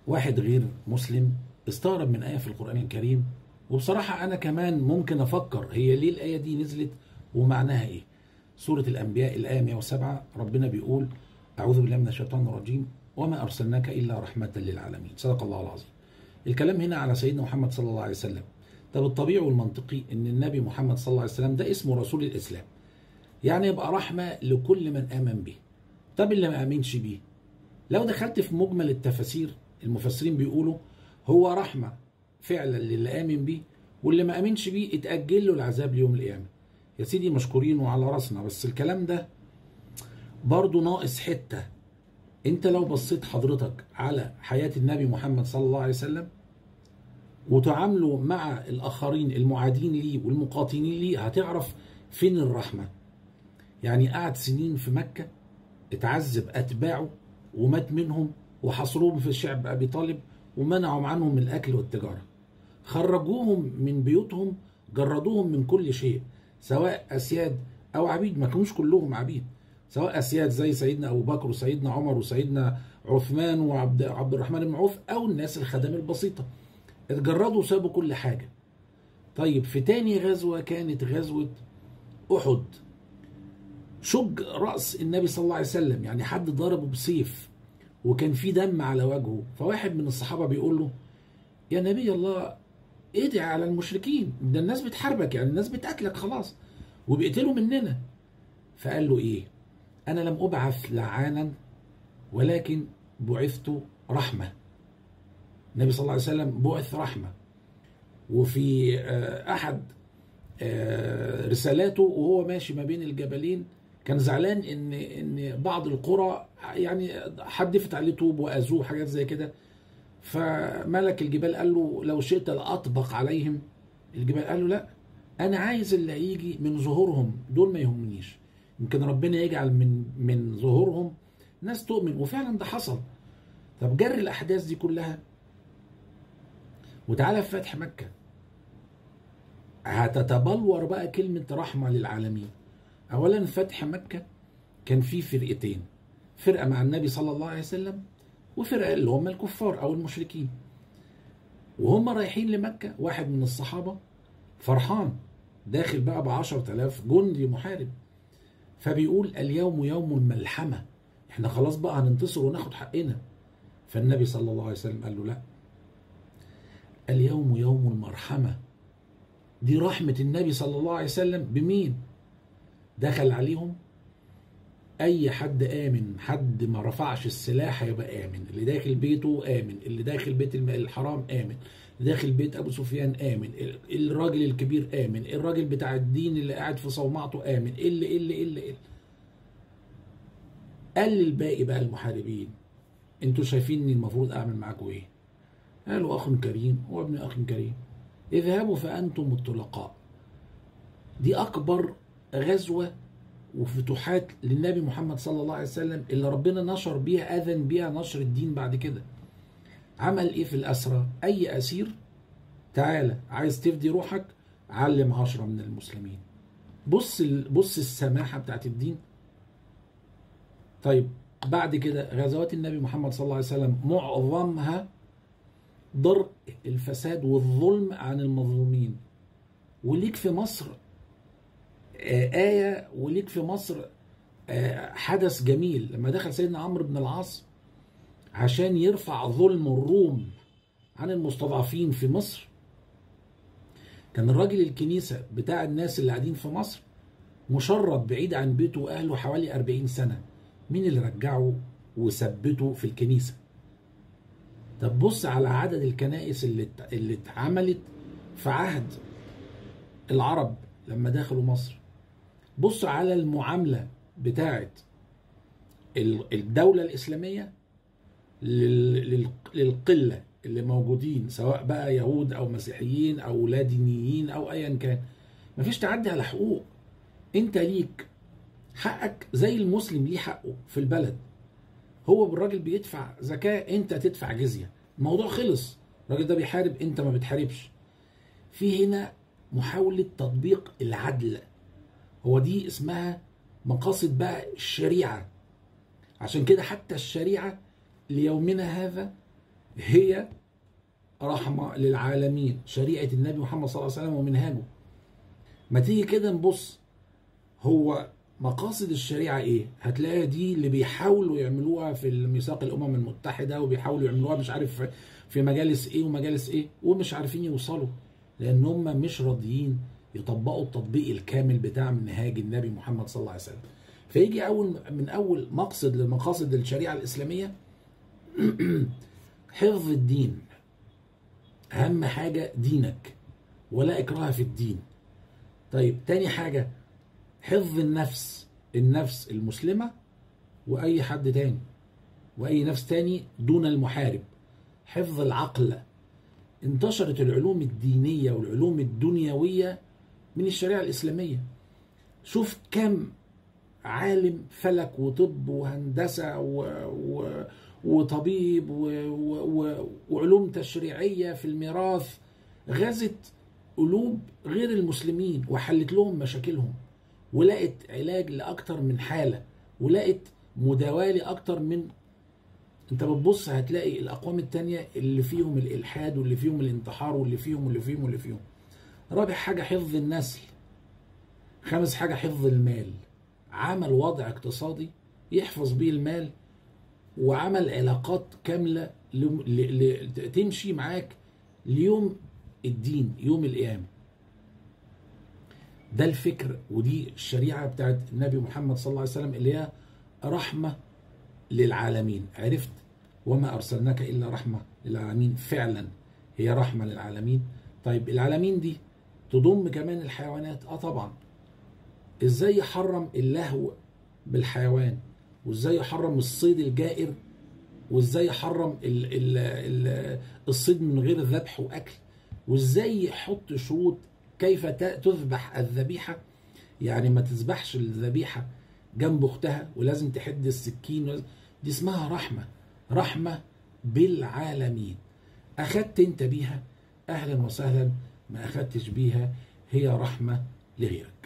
واحد غير مسلم استغرب من آية في القرآن الكريم، وبصراحة أنا كمان ممكن أفكر هي ليه الآية دي نزلت ومعناها إيه. سورة الأنبياء الآية 107 ربنا بيقول: أعوذ بالله من الشيطان الرجيم، وما أرسلناك إلا رحمة للعالمين. صدق الله العظيم. الكلام هنا على سيدنا محمد صلى الله عليه وسلم. طب الطبيعي والمنطقي إن النبي محمد صلى الله عليه وسلم ده اسمه رسول الإسلام، يعني يبقى رحمة لكل من آمن به. طب اللي ما آمنش بيه، لو دخلت في مجمل التفاسير المفسرين بيقولوا هو رحمة فعلا للي آمن بيه، واللي ما آمنش بيه اتأجل له العذاب ليوم القيامة. يا سيدي مشكورين وعلى راسنا، بس الكلام ده برضو ناقص حتة. انت لو بصيت حضرتك على حياة النبي محمد صلى الله عليه وسلم وتعامله مع الآخرين المعادين ليه والمقاتلين ليه، هتعرف فين الرحمة. يعني قعد سنين في مكة، اتعذب أتباعه ومات منهم، وحصروهم في شعب أبي طالب ومنعوا عنهم الأكل والتجارة، خرجوهم من بيوتهم، جردوهم من كل شيء، سواء أسياد أو عبيد. ما كانوش كلهم عبيد، سواء أسياد زي سيدنا أبو بكر وسيدنا عمر وسيدنا عثمان وعبد الرحمن بن عوف، أو الناس الخدم البسيطة، اتجردوا وسابوا كل حاجة. طيب في تاني غزوة كانت غزوة أحد، شج رأس النبي صلى الله عليه وسلم، يعني حد ضربه بسيف وكان في دم على وجهه. فواحد من الصحابة بيقول له: يا نبي الله، ادعي على المشركين، ده الناس بتحاربك، يعني الناس بتقتلك خلاص وبيقتلوا مننا. فقال له ايه؟ انا لم ابعث لعانا ولكن بعثت رحمة. النبي صلى الله عليه وسلم بعث رحمة. وفي احد رسالاته وهو ماشي ما بين الجبلين كان زعلان ان بعض القرى يعني حدفت عليه طوب واذوه حاجات زي كده. فملك الجبال قال له: لو شئت لأطبق عليهم الجبال. قال له: لا، انا عايز اللي هيجي من ظهورهم دول ما يهمنيش، يمكن ربنا يجعل من ظهورهم ناس تؤمن. وفعلا ده حصل. طب جر الاحداث دي كلها وتعالى في فتح مكة، هتتبلور بقى كلمة رحمة للعالمين. اولا فتح مكة كان فيه فرقتين، فرقة مع النبي صلى الله عليه وسلم وفرقة اللي هم الكفار او المشركين. وهم رايحين لمكة واحد من الصحابة فرحان داخل بقى ب10,000 جندي محارب، فبيقول: اليوم يوم الملحمة، احنا خلاص بقى هننتصر وناخد حقنا. فالنبي صلى الله عليه وسلم قال له: لا، اليوم يوم المرحمة. دي رحمة النبي صلى الله عليه وسلم بمين؟ دخل عليهم اي حد امن، حد ما رفعش السلاح هيبقى امن، اللي داخل بيته امن، اللي داخل بيت الحرام امن، اللي داخل بيت ابو سفيان امن، الراجل الكبير امن، الراجل بتاع الدين اللي قاعد في صومعته امن، اللي اللي اللي اللي قال للباقي بقى المحاربين: انتوا شايفيني المفروض اعمل معاكم ايه؟ قالوا: اخ كريم وابن اخ كريم، اذهبوا فانتم الطلقاء. دي اكبر غزوة وفتوحات للنبي محمد صلى الله عليه وسلم اللي ربنا نشر بيها، أذن بيها نشر الدين بعد كده. عمل ايه في الأسرى؟ أي أسير تعالى عايز تفدي روحك، علم 10 من المسلمين. بص السماحة بتاعت الدين. طيب بعد كده غزوات النبي محمد صلى الله عليه وسلم معظمها درء الفساد والظلم عن المظلومين. وليك في مصر آية، وليك في مصر حدث جميل لما دخل سيدنا عمرو بن العاص عشان يرفع ظلم الروم عن المستضعفين في مصر. كان الراجل الكنيسة بتاع الناس اللي قاعدين في مصر مشرد بعيد عن بيته وأهله حوالي 40 سنة. مين اللي رجعه وثبته في الكنيسة؟ طب بص على عدد الكنائس اللي اتعملت في عهد العرب لما دخلوا مصر. بص على المعاملة بتاعت الدولة الإسلامية للقلة اللي موجودين، سواء بقى يهود أو مسيحيين أو لا دينيين أو أيا كان. مفيش تعدي على حقوق. أنت ليك حقك زي المسلم ليه حقه في البلد. هو بالراجل بيدفع زكاة، أنت تدفع جزية، الموضوع خلص. الراجل ده بيحارب، أنت ما بتحاربش. في هنا محاولة تطبيق العدل. هو دي اسمها مقاصد بقى الشريعة. عشان كده حتى الشريعة ليومنا هذا هي رحمة للعالمين، شريعة النبي محمد صلى الله عليه وسلم ومنهاجه. ما تيجي كده نبص هو مقاصد الشريعة ايه؟ هتلاقيها دي اللي بيحاولوا يعملوها في الميثاق الأمم المتحدة، وبيحاولوا يعملوها مش عارف في مجالس ايه ومجالس ايه، ومش عارفين يوصلوا، لأن هم مش راضيين يطبقوا التطبيق الكامل بتاع منهاج النبي محمد صلى الله عليه وسلم. فيجي أول من أول مقصد لمقاصد الشريعة الإسلامية حفظ الدين. أهم حاجة دينك، ولا إكراه في الدين. طيب تاني حاجة حفظ النفس، النفس المسلمة وأي حد تاني وأي نفس تاني دون المحارب. حفظ العقل. انتشرت العلوم الدينية والعلوم الدنيوية من الشريعة الإسلامية. شوف كم عالم فلك وطب وهندسة وطبيب وعلوم تشريعية في الميراث غزت قلوب غير المسلمين وحلت لهم مشاكلهم، ولقت علاج لأكتر من حالة، ولقت مداواة لأكتر من. انت بتبص هتلاقي الأقوام التانية اللي فيهم الإلحاد واللي فيهم الانتحار واللي فيهم واللي فيهم واللي فيهم. رابع حاجة حفظ النسل. خامس حاجة حفظ المال. عمل وضع اقتصادي يحفظ بيه المال، وعمل علاقات كاملة تمشي معاك ليوم الدين، يوم القيامة. ده الفكر، ودي الشريعة بتاعت النبي محمد صلى الله عليه وسلم اللي هي رحمة للعالمين. عرفت؟ وما أرسلناك إلا رحمة للعالمين. فعلا هي رحمة للعالمين. طيب العالمين دي تضم كمان الحيوانات؟ طبعا. ازاي يحرم اللهو بالحيوان، وازاي يحرم الصيد الجائر، وازاي يحرم الصيد من غير ذبح واكل، وازاي يحط شروط كيف تذبح الذبيحة. يعني ما تذبحش الذبيحة جنب اختها، ولازم تحد السكين. دي اسمها رحمة، رحمة بالعالمين. اخدت انت بيها اهلا وسهلا، ما اخدتش بيها هي رحمة لغيرك.